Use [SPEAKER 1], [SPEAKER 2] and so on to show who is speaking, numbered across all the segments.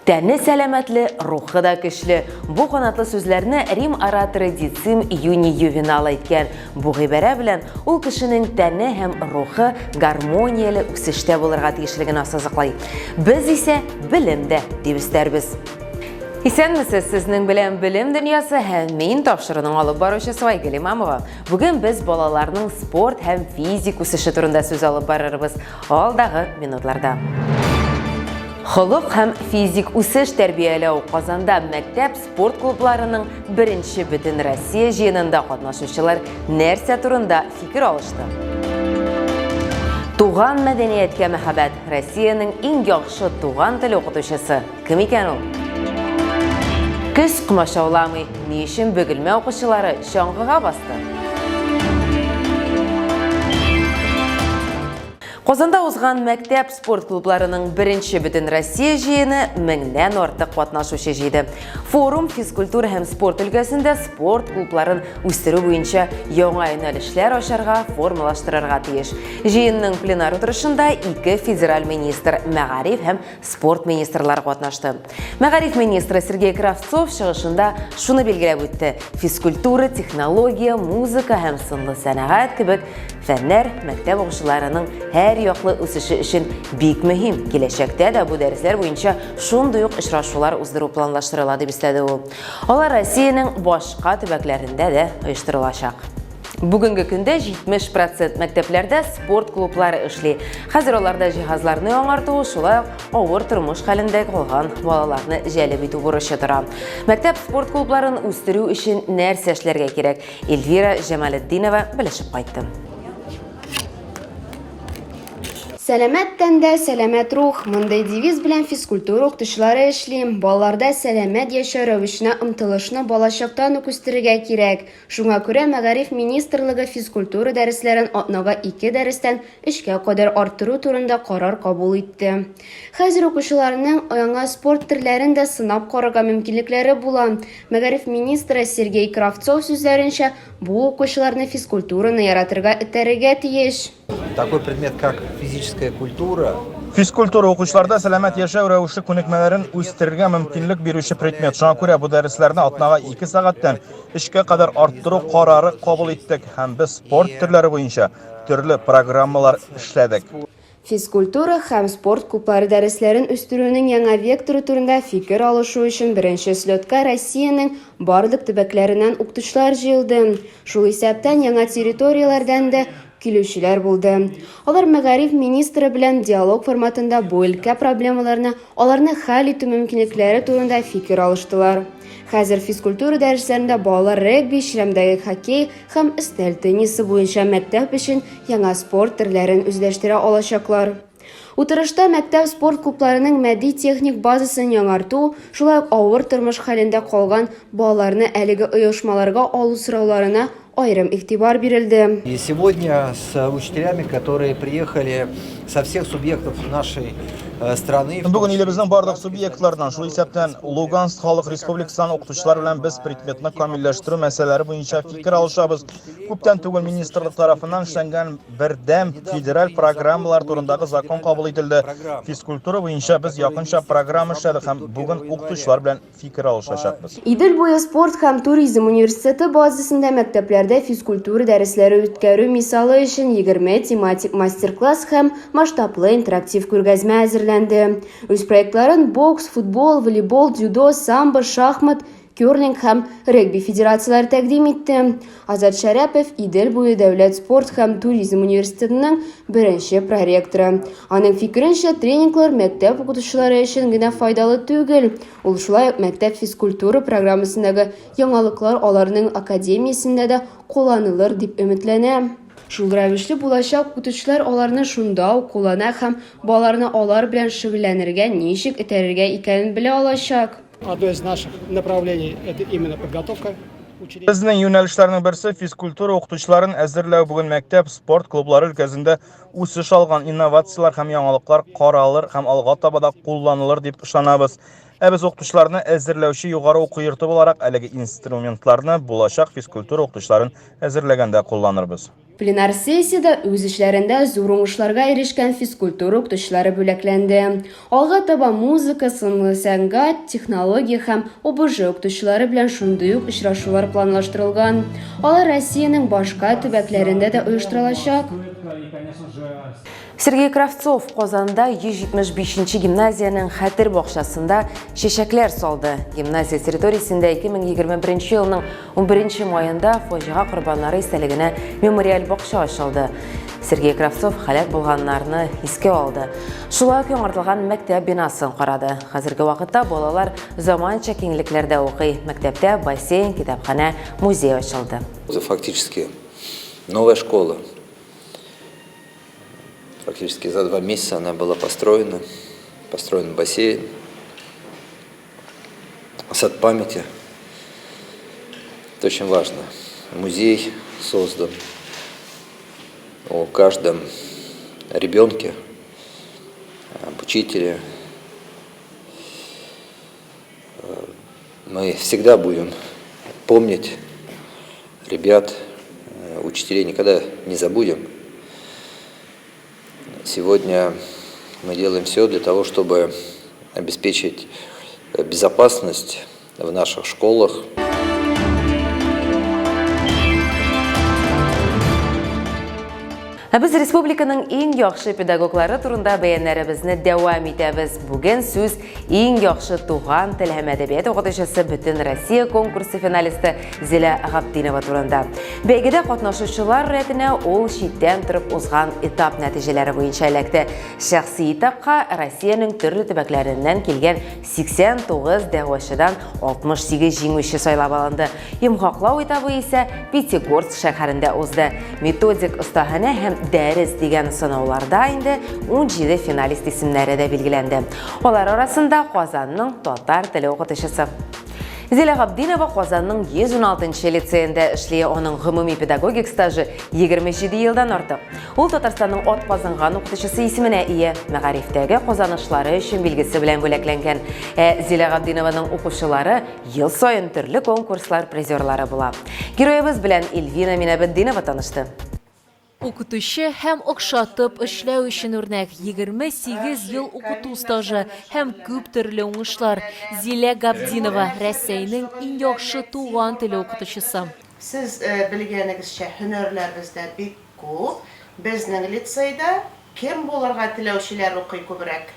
[SPEAKER 1] Тәне сәламәтле, рухы да көчле. Бу канатлы сүзләрне Рим ораторы Децим Юний Ювенал әйткән. Бу гыйбарә белән ул кешенең тәне һәм рухы гармонияле үсештә булырга тиешлеген ассызыклый. Без исә белем дә дип өстәрбез. Исәнмесез, сезнең белән Белем дөньясы һәм мин тапшыруның алып баручысы Айгөл Имамова. Бүген без балаларның спорт һәм физик үсеше турында сүз алып барырбыз. Алдагы минутларда. Холык һәм физик үсеш тәрбияләү Казанда мәктәп спорт клубларының беренче бөтен Россия җыенында катнашучылар нәрсә турында фикер алышты? Туган мәдәнияткә мәхәббәт Россиянең иң яхшы туган тел укытучысы кем икән ул? Көз комачауламый, ни өчен Бөгелмә укучылары чаңгыга басты? Казанда узган мәктәп спорт клубларының беренче бөтенроссия җыены меңнән артык катнашучы җыйды. Форум физкультура һәм спорт өлкәсендә спорт клубларын үстерү буенча яңа юнәлешләр ачарга, формалаштырырга тиеш. Җыенның пленар утырышында ике федераль министр, мәгариф һәм спорт министрлары катнашты. Мәгариф министры Сергей Кравцов чыгышында шуны билгеләп үтте. Физкультура, технология, музыка һәм сынлы сәнәгать кебек фәннәр мәктәп укучыларының һәр яклы үсеше өчен бик мөһим. Киләчәктә дә бу дәресләр буенча шундый ук очрашулар уздыру планлаштырыла, дип өстәде ул. Алар Россиянең башка төбәкләрендә дә оештырылачак. Бүгенге көндә 70 процент мәктәпләрдә спорт клублары эшли. Хәзер аларда җиһазларны яңарту, шулай ук авыр тормыш хәлендә калган балаларны җәлеп итү бурычы тора. Мәктәп спорт клубларын үстерү өчен нәрсә эшләргә кирәк? Эльвира Җамалетдинова белешеп кайтты.
[SPEAKER 2] Сәламәт тәндә, сәламәт рух. Мондый девиз белән физкультура укытучылары эшли. Балаларда сәламәт яшәү рәвешенә омтылышны балачактан ук үстерергә кирәк. Шуңа күрә Мәгариф министрлыгы физкультура дәресләрен атнага ике дәрестән өчкә кадәр арттыру турында карар кабул итте. Хәзер укучыларның яңа спорт төрләрен дә сынап карарга мөмкинлекләре була. Мәгариф министры Сергей Кравцов сүзләренчә, бу укучыларны физкультураны яратырга этәрергә тиеш.
[SPEAKER 3] Такой предмет, как физическая культура.
[SPEAKER 4] Физкультура укучыларда сәламәт яшәү рәвеше күнекмәләрен үстерергә мөмкинлек бирүче предмет. Шуңа күрә бу дәресләрне атнага ике сәгатьтән өчкә кадәр арттыру карары кабул иттек һәм без спорт төрләре буенча төрле программалар эшләдек.
[SPEAKER 2] Физкультура һәм спорт клублары дәресләрен үстерүнең яңа векторы турында фикер алышу өчен беренче слетка Россиянең барлык төбәкләреннән укытучылар җыелды. Шул исәптән яңа территорияләрдән дә килүчеләр булды. Алар мәгариф министры белән диалог форматында бу өлкә проблемаларына, аларны хәл итү мөмкинлекләре турында фикер алыштылар. Хәзер физкультура дәресләрендә балалар регби, чирәмдәге хоккей һәм өстәл теннисы буенча мәктәп өчен яңа спорт төрләрен үзләштерә алачаклар. Утырышта мәктәп спорт клубларының матди-техник базасын яңарту, шулай ук авыр тормыш хәлендә калган балаларны әлеге оешмаларга алу сорауларына аерым игътибар бирелде.
[SPEAKER 3] И сегодня с учителями, которые приехали со всех субъектов нашей э, страны.
[SPEAKER 4] Бүген илебезнең барлык субъектларыннан, шул исәптән Луганск халык республикасыннан укытучылар белән без предметны камилләштерү мәсьәләләре буенча фикер алышабыз. Күптән түгел министрлык тарафыннан эшләнгән бердәм федераль программалар турындагы закон кабул ителде. Физкультура буенча без якынча программа эшләдек һәм бүген укытучылар белән фикер алышачакбыз.
[SPEAKER 2] Идел буе спорт һәм туризм университеты базасында мәктәпләрдә физкультура дәресләре үткәрү мисалы өчен 20 тематик мастер-класс һәм масштаблы интерактив күргәзмә әзерләнде. Үз проектларын бокс, футбол, волейбол, дзюдо, самбо, шахмат, керлинг һәм регби федерацияләре тәкъдим итте. Азат Шәрәпов Идел буе дәүләт спорт һәм туризм университетының беренче проректоры. Аның фикеренчә, тренинглар мәктәп укытучылары өчен генә файдалы түгел. Ул шулай ук мәктәп физкультура программасындагы яңалыклар аларның академиясендә дә кулланылыр дип өметләнә. Шул рәвешле булачак укытучылар аларны шунда ук куллана һәм балаларны алар белән шөгыльләнергә ничек этәрергә икәнен белә алачак.
[SPEAKER 5] Одно из наших направлений – это именно подготовка
[SPEAKER 4] Безнең юнәлешләрнең берсе физкультура укытучыларын әзерләү. Бүген мәктәп спорт клублары өлкәсендә үсеш алган инновацияләр һәм яңалыклар каралыр һәм алга таба да кулланылыр дип ышанабыз. Ә без укытучыларны әзерләүче югары уку йорты буларак әлеге инструментларны булачак физкультура укытучыларын әзерләгәндә кулланырбыз.
[SPEAKER 2] Пленар сессиядә үз эшләрендә зур уңышларга ирешкән физкультура укытучылары бүләкләнде. Алга таба музыка, сынлы сәнгать, технология һәм ОБЖ укытучылары белән шундый ук очрашулар планлаштырылган. Алар Россиянең башка төбәкләрендә дә оештырылачак.
[SPEAKER 1] Сергей Кравцов Казанда 175 нче гимназиянең Хәтер бакчасында чәчәкләр салды. Гимназия территориясендә 2021 елның 11 маенда фаҗига корбаннары истәлегенә мемориаль бакча ачылды. Сергей Кравцов һәлак булганнарны искә алды. Шулай ук яңартылган мәктәп бинасын карады. Хәзерге вакытта балалар заманча киңлекләрдә укый. Мәктәптә бассейн, китапханә, музей ачылды.
[SPEAKER 6] Это фактически новая школа. Практически за два месяца она была построена. Построен бассейн, сад памяти. Это очень важно. Музей создан о каждом ребенке, об учителе. Мы всегда будем помнить ребят, учителей никогда не забудем. Сегодня мы делаем все для того, чтобы обеспечить безопасность в наших школах.
[SPEAKER 1] Ә без республиканың иң яхшы педагоглары турында бәяннәребезне дәвам итәбез. Бүген сүз иң яхшы туган тел һәм әдәбият укытучысы бөтен Россия конкурсы финалисты Зилә Габдинова турында. Бәйгедә катнашучылар рәтенә ул читтән торып узган этап нәтиҗәләре буенча эләкте. Шәхси этапка Россиянең төрле төбәкләреннән килгән 89 дәгъвачыдан 68 җиңүче сайлап алынды. Йомгаклау этабы исә Пятигорск шәһәрендә узды. Методик остаханә һәм дәрес дигән сынауларда инде 17 финалист исемнәре дә билгеләнде. Алар арасында Казанның татар теле укытучысы. Зилә Габдинова Казанның 116 лицеенда эшли. Аның гомуми педагогик стажы 27 елдан артык. Ул Татарстанның атказанган укытучысы исеменә ия, мәгарифтәге казанышлары өчен билгесе белән бүләкләнгән. Ә Зилә Габдинованың укучылары ел саен төрле конкурслар призерлары була. Героебыз белән Эльвина Минәбетдинова танышты.
[SPEAKER 7] Укытучы һәм охшатып эшләү өчен үрнәк, 28 ел укыту стажы һәм күп төрле уңышлар. Зилә Габдинова, Рәсәйнең иң яхшы туган теле укытучысы.
[SPEAKER 8] Сез белгәнегезчә, һөнәрләр бездә бик Күп. Безнең лицейда кем булырга теләүчеләр укый күбрәк?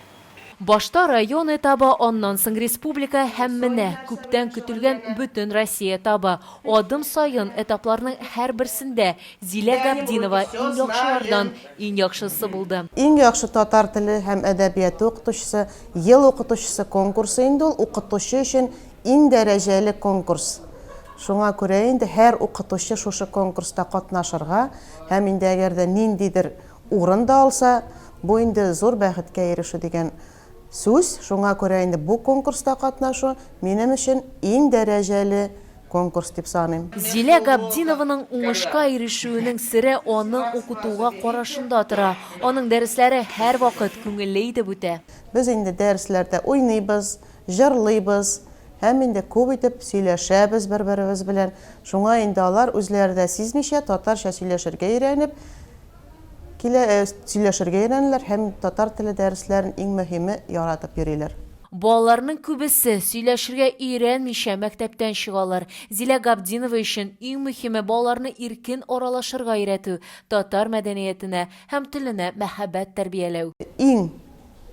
[SPEAKER 7] Башта район этабы, аннан соң республика һәм менә, күптән көтелгән Бөтенроссия этабы. Адым саен этапларның һәрберсендә Зилә Габдинова иң яхшылардан иң яхшысы булды.
[SPEAKER 8] Иң яхшы татар теле һәм әдәбияты укытучысы, Ел укытучысы конкурсы инде ул укытучы өчен иң дәрәҗәле конкурс. Шуңа күрә инде һәр укытучы шушы конкурста катнашырга һәм инде әгәр дә ниндидер урын да алса, бу инде зур бәхеткә ирешү дигән сүз. Шуңа күрә инде бу конкурста катнашу минем өчен иң дәрәҗәле конкурс дип саныйм.
[SPEAKER 7] Зилә Габдинованың уңышка ирешүенең сере аның укытуга карашында тора. Аның дәресләре һәрвакыт күңелле итеп үтә.
[SPEAKER 8] Без инде дәресләрдә уйныйбыз, җырлыйбыз һәм инде күп итеп сөйләшәбез бер-беребез белән. Шуңа инде алар үзләре дә сизмичә татарча сөйләшергә өйрәнеп килә, сөйләшергә өйрәнәләр һәм татар теле дәресләрен иң мөһиме яратып йөриләр.
[SPEAKER 7] Балаларның күбесе сөйләшергә өйрәнмичә мәктәптән чыгалар. Зилә Габдинова өчен иң мөһиме балаларны иркен аралашырга өйрәтү, татар мәдәниятенә һәм теленә мәхәббәт тәрбияләү.
[SPEAKER 8] Иң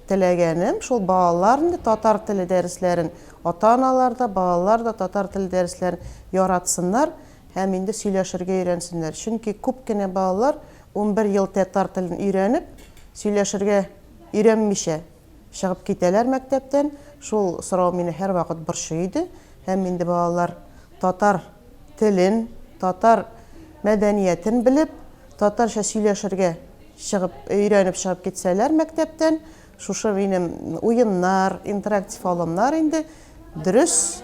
[SPEAKER 8] Теләгәнем шул балалар инде татар теле дәресләрен, ата-аналар да, балалар да татар теле дәресләрен яратсыннар һәм инде сөйләшергә өйрәнсеннәр. Чөнки күп кенә балалар 11 ел татар телен өйрәнеп, сөйләшергә өйрәнмичә чыгып китәләр мәктәптән. Шул сорау мине һәрвакыт борчый иде. Һәм инде балалар татар телен, татар мәдәниятен белеп, татарча сөйләшергә Чыгып, өйрәнеп чыгып китсәләр мәктәптән, шушы минем уеннар, интерактив алымнар инде дөрес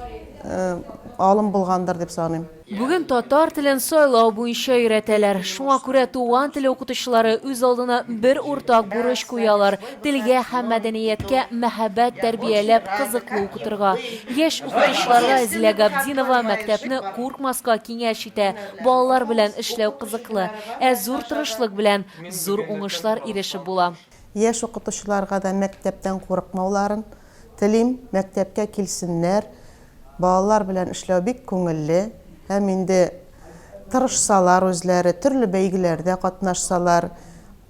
[SPEAKER 8] алым булгандыр дип саныйм.
[SPEAKER 7] Бүген татар телен сайлау буенча өйрәтәләр. Шуңа күрә туган теле укытучылары үз алдына бер уртак бурыч куялар, телгә һәм мәдәнияткә мәхәббәт тәрбияләп, кызыклы укытырга. Яшь укытучыларга Зилә Габдинова мәктәпне куркмаска киңәш итә, балалар белән эшләү кызыклы, ә зур тырышлык белән зур уңышлар ирешеп була.
[SPEAKER 8] Яшь укытучыларга да мәктәптән курыкмауларын телим, мәктәпкә килсеннәр, балалар белән эшләү бик күңелле һәм инде тырышсалар үзләре, төрле бәйгеләрдә катнашсалар,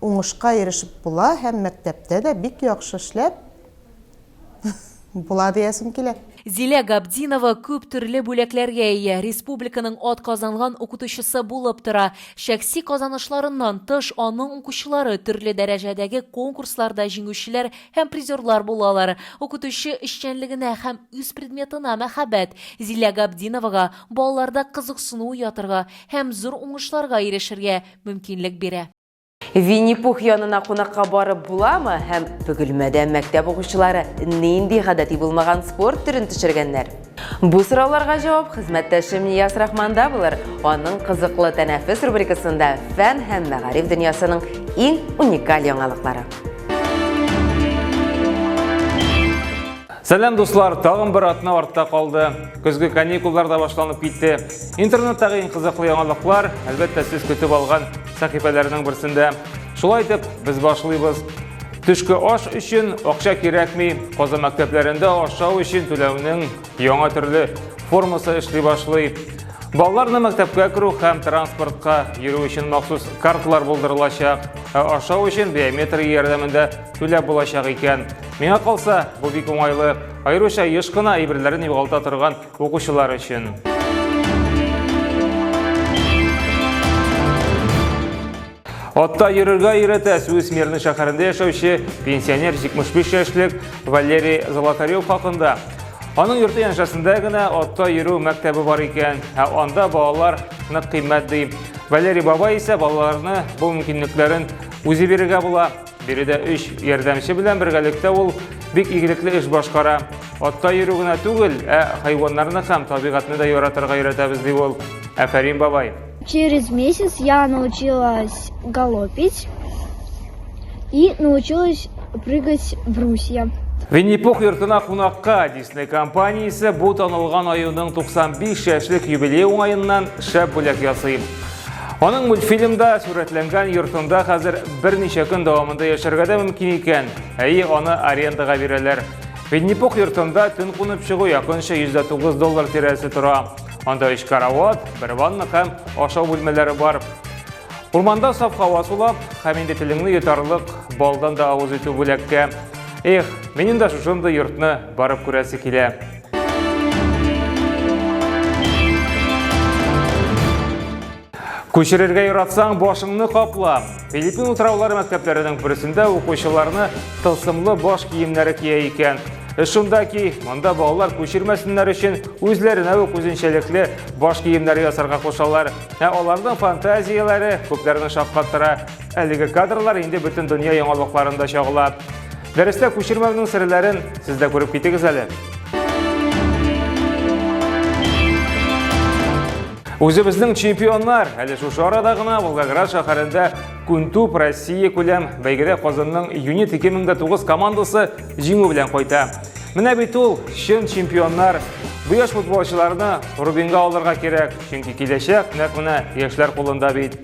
[SPEAKER 8] уңышка ирешеп була һәм мәктәптә дә бик яхшы эшләп була диясем килә.
[SPEAKER 7] Зилә Габдинова күп төрле бүләкләргә ия, республиканың атказанган укытучысы булып тора. Шәхси казанышларыннан тыш, аның укучылары төрле дәрәҗәдәге конкурсларда җиңүчеләр һәм призерлар булалар. Укытучы эшчәнлегенә һәм үз предметына мәхәббәт Зилә Габдиновага балаларда кызыксыну уятырга һәм зур уңышларга ирешергә мөмкинлек бирә.
[SPEAKER 1] Винни-Пух янына кунакка барып буламы һәм Бөгелмәдә мәктәп укучылары нинди гадәти булмаган спорт төрен төшергәннәр? Бу сорауларга җавап хезмәттәшем Нияз Рахманда булыр. Аның кызыклы тәнәфес рубрикасында фән һәм мәгариф дөньясының иң уникаль яңалыклары.
[SPEAKER 9] Сәлам, дуслар! Тагын бер атна артта калды. Көзге каникуллар да башланып китте. Интернеттагы иң кызыклы яңалыклар, әлбәттә, сез көтеп алган сәхифәләрнең берсендә. Шулай итеп, без башлыйбыз. Төшке аш өчен акча кирәкми. Казан мәктәпләрендә ашау өчен түләүнең яңа төрле формасы эшли башлый. Балаларны мәктәпкә керү һәм транспортка йөрү өчен махсус карталар булдырылачак. Ә ашау өчен биометрия ярдәмендә түләп булачак икән. Миңа калса, бу бик уңайлы. Аеруча еш кына әйберләрен югалта торган укучылар өчен. Атта йөрергә өйрәтә сүз Мирный шәһәрендә яшәүче пенсионер 75 яшьлек Валерий Золотарев хакында. Аның йорты янәшәсендә генә атта йөрү мәктәбе бар икән, ә анда балалар нык кыйммәт ди. Валерий бабай исә балаларны бу мөмкинлекләрен үзе бирергә була. Биредә өч ярдәмче белән бергәлектә ул бик игелекле эш башкара. Атта йөрү генә түгел, ә хайваннарны һәм табигатьне дә яратырга өйрәтәбез, ди ул. Афәрин, бабай!
[SPEAKER 10] Через месяц я научилась галопить и научилась прыгать брусья.
[SPEAKER 9] Винни-Пух йортына кунакка Дисней компаниясе бу танылган аюның 95 яшьлек юбилей уңаеннан шәп бүләк ясый. Аның мультфильмда сурәтләнгән йортында хәзер берничә көн дәвамында яшәргә дә мөмкин икән. Әйе, аны арендага бирәләр. Винни-Пух йортында төн кунып чыгу якынча 109 доллар тирәсе тора. Анда өч карават, бер ванна һәм ашау бүлмәләре бар. Урманда саф һава сулап, һәм инде телеңне йотарлык балдан да авыз итү бүләккә. Эх, минем дә шушындый йортны барып күрәсе килә. Күчерергә яратсаң, башыңны капла. Филиппин утраулары мәктәпләренең берсендә укучыларны тылсымлы баш киемнәре кия икән. Эш шунда ки, монда балалар күчермәсеннәр өчен үзләренә үк үзенчәлекле баш киемнәре ясарга кушалар. Ә аларның фантазияләре күпләрне шаккаттыра. Әлеге кадрлар инде бөтен дөнья яңалыкларында чагыла. Дәрестә күчермәүнең серләрен сез дә күреп китегез әле. Үзебезнең чемпионнар әле шушы арада гына Волгоград шәһәрендә Күнтүп Россия күләм бәйгедә Казанның Юнит 2009 командасы җиңү белән кайта. Менә бит ул чын чемпионнар. Бу яшь футболчыларны Рубинга алырга кирәк, чөнки киләчәк нәкъ менә яшьләр кулында бит.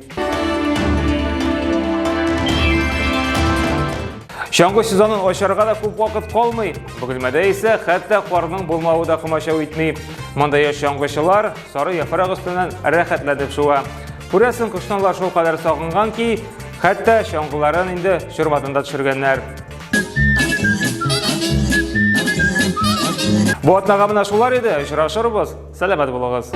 [SPEAKER 9] Чаңгы сезонын ачарга да күп вакыт калмый. Бөгелмәдә исә хәтта карның булмавы да комачау итми. Монда яшь чаңгычылар сары яфрак өстеннән рәхәтләнеп шуа. Күрәсең, кышны алар шулкадәр сагынган ки, хәтта чаңгыларын инде чормадан да төшергәннәр. Бу атнага менә шулар иде. Очрашырбыз. Сәламәт булыгыз.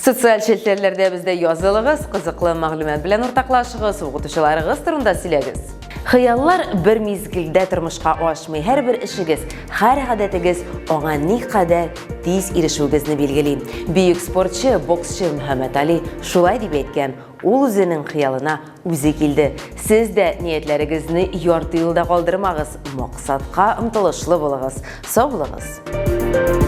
[SPEAKER 1] Социаль челтәрләрдә бездә язылыгыз, кызыклы мәгълүмат белән уртаклашыгыз, укытучыларыгыз турында сөйләгез. Хыяллар бер мизгелдә тормышка ашмый. Һәрбер эшегез, һәр гадәтегез аңа никадәр тиз ирешүегезне билгели. Бөек спортчы, боксчы Мөхәммәт Али шулай дип әйткән. Ул үзенең хыялына үзе килде. Сез дә ниятләрегезне ярты юлда калдырмагыз, максатка омтылышлы булыгыз. Сау булыгыз!